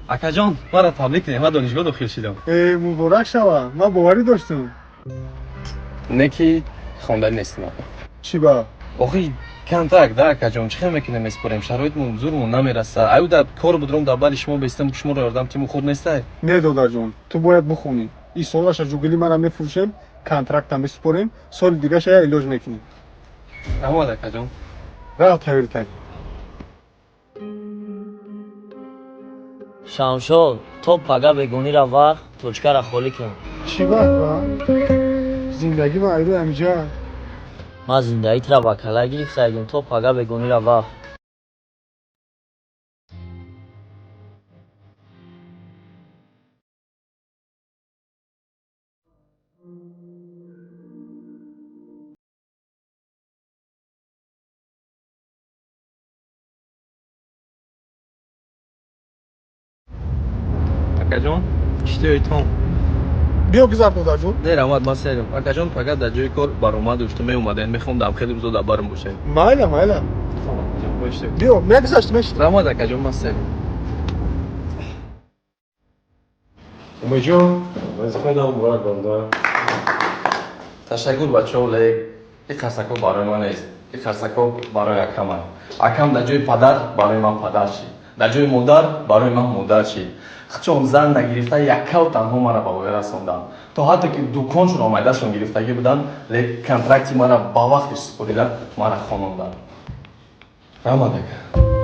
Акаҷон, маро таблик кунед, ман донишгоҳ дохил шидам. Э, муборак шава, ман боварӣ доштам. Не ки хонданӣ нестам, ака. Чӣ ба? Охи контракт да, акаҷон, чӣ хел мекунем, меспорем, шароитмон зурмон намераса. Аю да кор будром, дар бари шумо бестам, шуморо ёрдам тиму хуб нестай. Не, додарҷон, ту бояд бихонӣ. Ин солаша Жугули мара мефурӯшем, контракта месупорем, соли дигаша я илоҷ мекунем. Раҳмат, акаҷон. Рав, тайёрӣ тай. Шамшод, то пага бегонира вақт точкара холӣ кун. Чӣ вақт ба? Зиндагӣ ма айрӯ ҳамиҷа. Ман зиндагитра ба кала гирифтагим, то пага бегонира вақт. Акаҷон, иштиёитон. Биё, гузар, додарҷон. Не, раҳмат, ман серам. Акаҷон, пага дар ҷои кор баромад дошту меомадем, мехоҳам дар хеле рӯзо дар барм бошем. Майла, майла. Биё, мегузашт, мешид. Раҳмат, акаҷон, ман серам. Умедҷон, вазифаи нав муборак, бародар. Ташаккур, бачаҳо, лек ин қарсакҳо барои ман нест, ин қарсакҳо барои акаманд. Акам дар ҷои падар барои ман падар шид, дар ҷои модар барои ман модар шид. Чон зан нагирифта, яккаву танҳо маро ба воя расонданд, то ҳатто ки дуконшонро майдашон гирифтагӣ буданд, лек контракти маро ба вақтиш супорида, маро хононданд. Раҳмат, ака.